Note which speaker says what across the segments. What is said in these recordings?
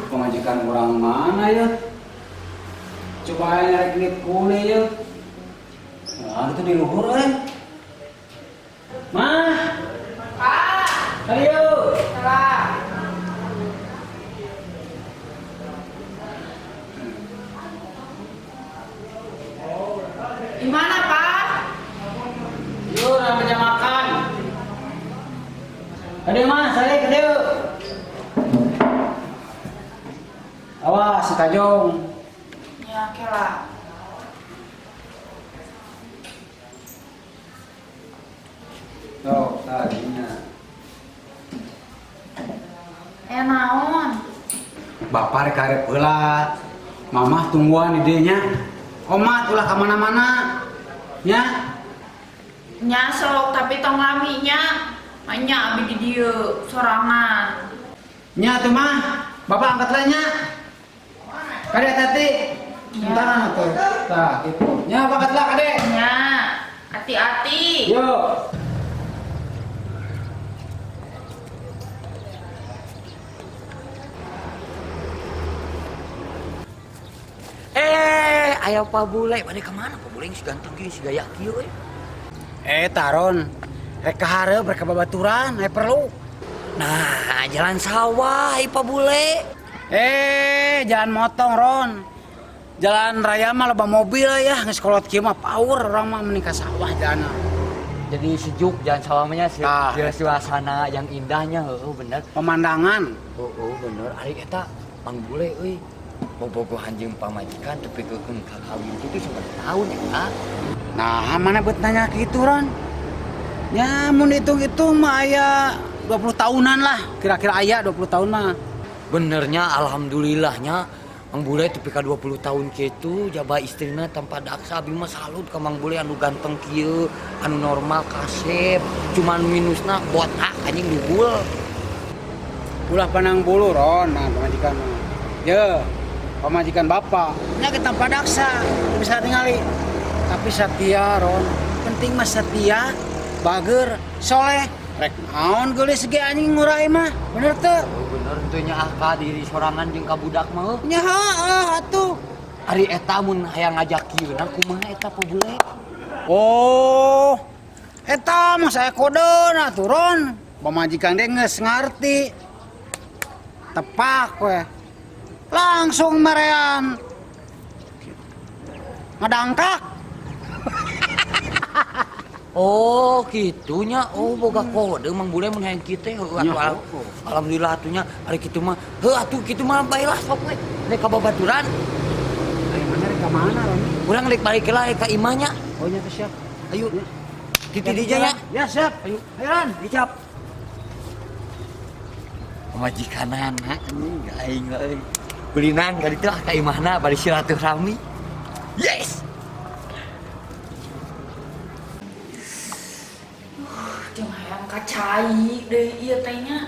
Speaker 1: Pamajikan urang mana ya? Coba nyari duit kule ya. Nah, itu di luhur eh. Mah,
Speaker 2: Pak,
Speaker 1: ayo.
Speaker 2: salah. Di mana, Pak?
Speaker 1: Yuk, namanya makan. Aduh, mah, saya ke dieu. Awas, si Tajong.
Speaker 2: Ya, kela.
Speaker 1: Tuh, tadinya.
Speaker 2: Eh, naon?
Speaker 1: Bapak rek karep heula. Mamah tungguan di dieu nya. Omat ulah ka mana-mana. Nya.
Speaker 2: Nya sok, tapi tong lami nya. Nya abi di dieu sorangan.
Speaker 1: Nya tuh mah. Bapak angkat lah nya. Kade tati.
Speaker 2: Ya.
Speaker 1: Entar tuh. Tah gitu. Nya angkat lah kade.
Speaker 2: Nya, hati-hati.
Speaker 1: Yuk.
Speaker 3: Eh, aya Pak Bule, bade ka mana Pak Bule si ganteng kieu si gaya kieu euy.
Speaker 1: Eh taron, rek ka hareup rek ka babaturan, aya perlu.
Speaker 3: Nah, jalan sawah ai Pak Bule.
Speaker 1: Eh, jalan motong Ron. Jalan raya mah loba mobil ya, geus kolot kieu mah power urang mah mending ka sawah jalan.
Speaker 3: Jadi sejuk jalan sawah mah nya
Speaker 1: Ah.
Speaker 3: suasana yang indahnya heueuh bener.
Speaker 1: Pemandangan.
Speaker 3: Heueuh bener ari eta Mang Bule euy. Bobogohan jeung pamajikan tepi keun ka kawin kitu sabaraha tahun eta.
Speaker 1: Nah, mana buat nanya gitu Ron? Ya, mun hitung-hitung mah aya 20 tahunan lah, kira-kira aya 20 tahun mah.
Speaker 3: Benernya alhamdulillahnya Mang Bule tepi ka 20 tahun kitu jaba istrina tanpa daksa abi mah salut ka Mang Bule anu ganteng kieu, anu normal kasep, cuman minusna botak anjing dugul.
Speaker 1: Ulah pandang bulu Ron, nah pamajikan mah. Ye, pamajikan bapak. Nya kita tanpa daksa, bisa tingali. Tapi setia Ron, penting mah setia, bager, soleh. Rek naon geulis ge anjing ngurai mah, bener teu?
Speaker 3: Oh, bener teu nya ah ka diri sorangan jeung ka budak mah.
Speaker 1: Nya heeh atuh.
Speaker 3: Ari eta mun hayang ngajak kieu na kumaha eta Pak Bule?
Speaker 1: Oh, eta mah saya kode nah turun. Pamajikan dia geus ngarti. Tepak we. Langsung merean. Ngadangkak.
Speaker 3: Oh, kitunya. Oh, boga kode Mang Bule mun hayang kieu teh heueuh
Speaker 1: Nya,
Speaker 3: atuh. Alhamdulillah atunya ari kitu mah. Heuh atuh kitu mah bae lah sok we. Rek ka babaturan.
Speaker 1: Ayo mana rek ka mana Ron?
Speaker 3: Urang rek balik lah ka imahnya.
Speaker 1: Oh nya tuh siap.
Speaker 3: Ayo. Titi dinya nya.
Speaker 1: Ya siap. Ayo. Ayo Ron.
Speaker 3: Dicap. Pamajikanan ha anjing aing euy. Belinan ka ditu ah ka imahna bari silaturahmi. Yes.
Speaker 2: Jeung hayang ka cai deui ieu teh nya.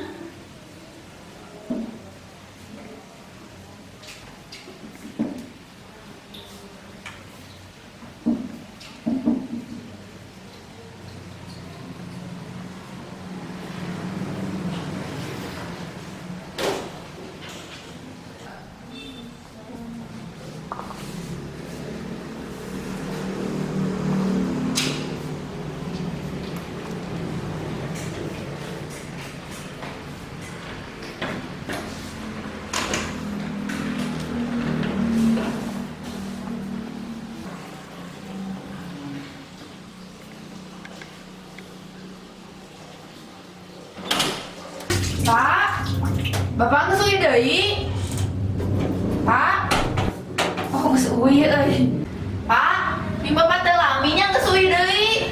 Speaker 2: Pak, Bapak geus uih deui? Pak? Oh, geus uih euy. Pak, mi Bapak teh lami nya geus uih deui.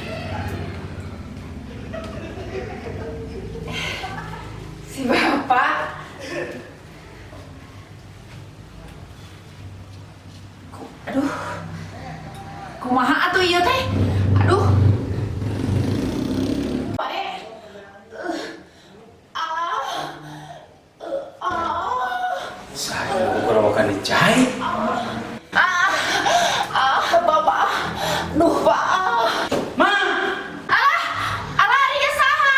Speaker 2: Si Bapak. Aduh. Kumaha atuh ieu teh? Aduh. Pak eh.
Speaker 1: Saya gorowokan dicai.
Speaker 2: Ah, ah, Bapak. Duh, Pak.
Speaker 1: Ma,
Speaker 2: Alah, alah ieu saha?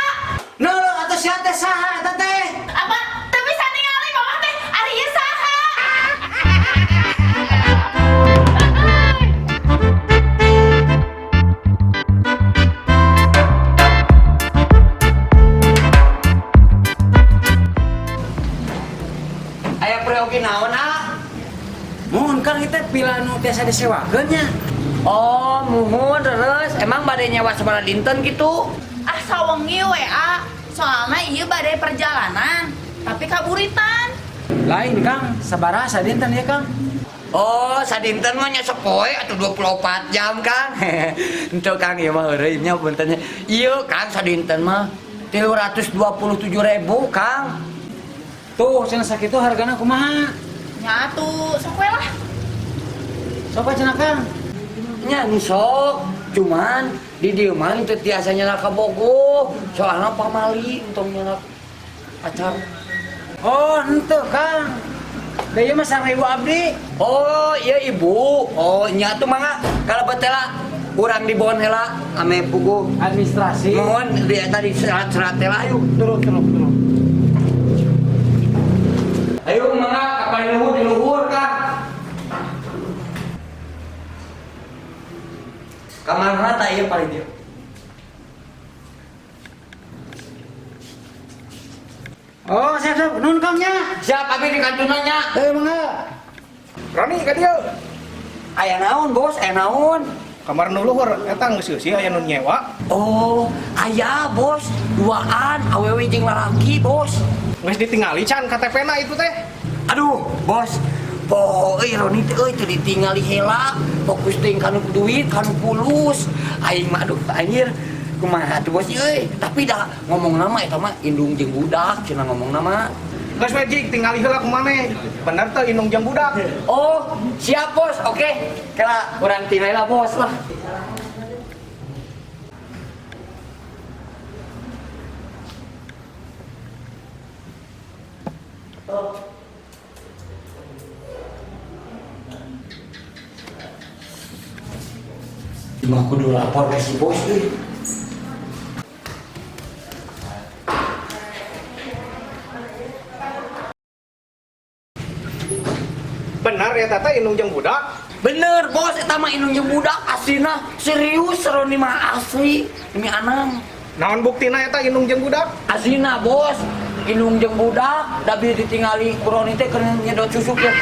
Speaker 1: Neuh atuh sia teh saha eta teh?
Speaker 2: Apa teu bisa ningali Mama teh? Ari ieu saha?
Speaker 3: Peryogi naon ah?
Speaker 1: Mohon Kang itu pila nu tiasa disewakeun nya.
Speaker 3: Oh, muhun terus. Emang bade nyewa sabaraha dinten gitu?
Speaker 2: Ah sawengi we A. Soalna ieu bade perjalanan, tapi kaburitan.
Speaker 1: Lain Kang, sabaraha sadinten ya Kang?
Speaker 3: Oh, sadinten mah nya sapoe atuh 24 jam, Kang. Henteu Kang ieu mah heureuy nya punten nya. Ieu Kang sadinten mah 327.000, Kang.
Speaker 1: Tuh, cenah sakitu hargana kumaha?
Speaker 2: Nya atuh sok we lah.
Speaker 1: Sok cenah Kang.
Speaker 3: Nya sok, cuman di dieu mah teu tiasa nyala ka Bogo. Soalna pamali entong nyala pacar.
Speaker 1: Oh, henteu Kang. Da ieu mah sareng ibu abdi.
Speaker 3: Oh, iya ibu. Oh, nya tuh mangga kalau betela urang di bon heula ame puguh.
Speaker 1: Administrasi.
Speaker 3: Mohon di tadi serat-serat teh lah, ayo.
Speaker 1: Turun, turun, turun.
Speaker 3: Ayo mangga ka paling luhur di luhur Kang. Kamarna tah ieu paling dieu.
Speaker 1: Oh, siap, siap. Nun Kang nya.
Speaker 3: Siap abi di kantunna nya.
Speaker 1: Eh, mangga.
Speaker 4: Roni ka dieu.
Speaker 3: Aya naon, Bos? Aya naon?
Speaker 4: Kamar nu luhur eta geus eusi aya nu nyewa.
Speaker 3: Oh, aya bos, duaan awewe jeung lalaki, Bos.
Speaker 4: Geus ditingali can KTP-na itu teh.
Speaker 3: Aduh, Bos. Poho euy Roni teh euy teu ditingali heula, fokus teuing kanu duit, kanu pulus. Aing mah aduh anjir. Kumaha tuh bos euy, tapi dah ngomong nama eta mah indung jeung budak cenah ngomong nama.
Speaker 4: Geus we jig tingali heula kumaneh. Bener teu indung jeung budak.
Speaker 3: Oh, siap bos. Oke. Kela urang tingali lah bos lah. Cuma kudu lapor ke si bos euy.
Speaker 4: Bener eta teh indung jeung budak.
Speaker 3: Bener bos, eta mah indung jeung budak aslina serius Roni mah asli demi anang.
Speaker 4: Naon buktina eta indung jeung budak?
Speaker 3: Aslina bos, indung jeung budak da bi ditingali ku Roni teh keur nyedot susu ya.